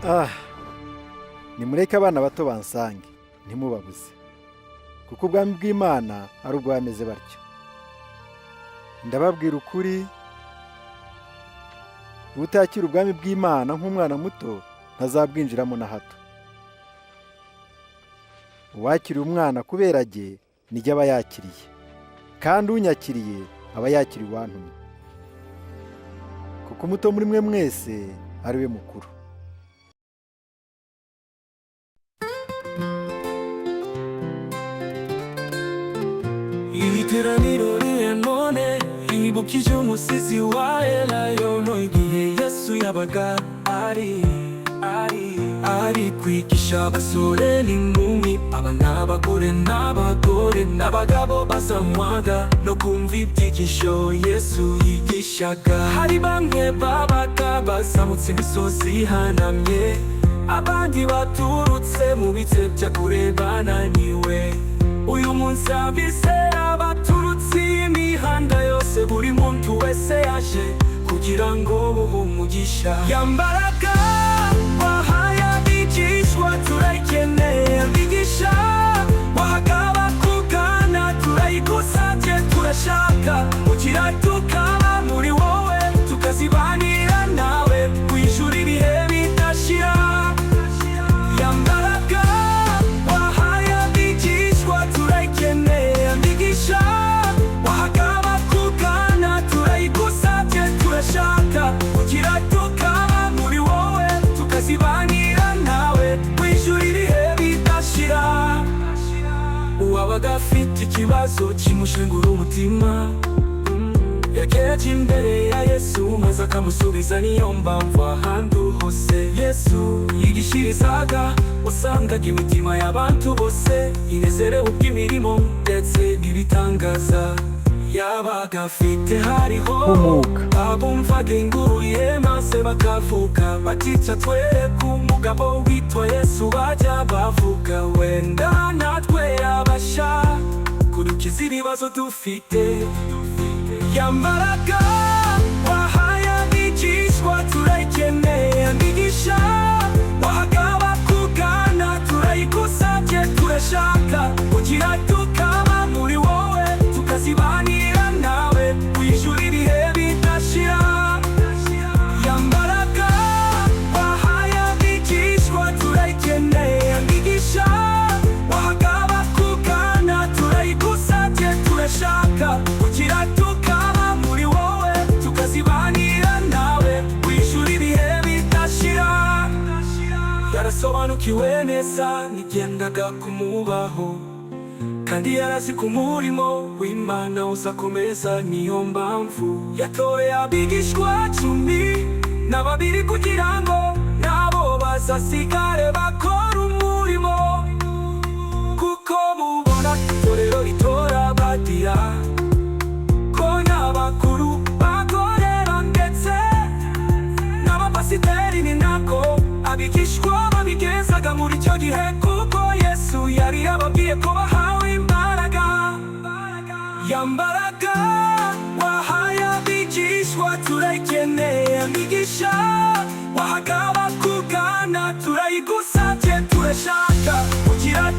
Ah, nimureke abana bato bansange, ntimubabuze, kuko ubwami bw'Imana ari ubw'abameze batyo. Ndababwira ukuri, utakira ubwami bw'Imana nk'umwana muto ntazabwinjiramo na hato. Uwakiriye umwana kubera jye nijye aba yakiriye, kandi unyakiriye aba yakiriye uwantumye, kuko umuto muri mwe mwese ari we mukuru. Iri teraniro rya none ribukije umusizi wa Elayono igihe Yesu yabaga ari kwigisha abasore n'inkumi, aba n'abagore n'abagore n'abagabo bazanywaga no kumva ibyigisho Yesu yigishaga. Hari bamwe babaga bazamutse imisozi ihanamye, abandi baturutse mu bice bya kure bananiwe. Uyu munsi abizera baturutse imihanda yose, buri muntu wese yaje kugira ngo buhe umugisha. Ya mbaraga wahaye abigishwa turayikeneye, abigisha wahaga abakugana turayigusabye, turashaka kugira tukaba muri wowe, tukazibanira nawe ku ijuru ibihe bidashira. Ya mbaraga wahaye abigishwa turayikeneye, abigisha wahaga abakugana turayigusabye, turashaka kugira tukaba muri wowe, tukazibanira nawe ku ijuru ibihe bidashira. Uwabaga afite ikibazo kimushengura umutima yagereje imbere ya Yesu maze akamusubiza. Niyo mpamvu ahantu hose Yesu yigishirizaga wasangaga imitima y'abantu bose inezerewe ubw'imirimo ndetse n'ibitangaza yabaga afite. Hariho Humuka. abumvaga inkuru ye maze bakavuga batica twereke umugabo witwa Yesu bajya bavuga, wenda natwe yabasha kudukiza ibibazo dufite. Ya mbaraga wahaye abigishwa turayikeneye, abigisha wahaga abakugana turayigusabye, turashaka kugira tukaba muri wowe, tukazibanira nawe ku ijuru ibihe bidashira. Ya mbaraga wahaye abigishwa turayikeneye, abigisha wahaga abakugana turayigusabye, turashaka kugira tukaba muri wowe, tukazibanira nawe ku ijuru ibihe bidashira. Yarasobanukiwe neza n'igendaga kumubaho, kandi yarazi ko umurimo w'Imana uzakomeza. Niyo mpamvu yatoye abigishwa 12 kugira ngo nabo bazasigare bakora umurimo, kuko mubona itorero ritora abadiyakoni, abakuru bagorera ndetse n'abapasiteri. Ni nako abigishwa babigenzaga muri icyo gihe, kuko Yesu yari yababwiye ko bahawe imbaraga. Ya mbaraga wahaye abigishwa turayikeneye, abigisha wahaga abakugana turayigusabye, turashaka kugira.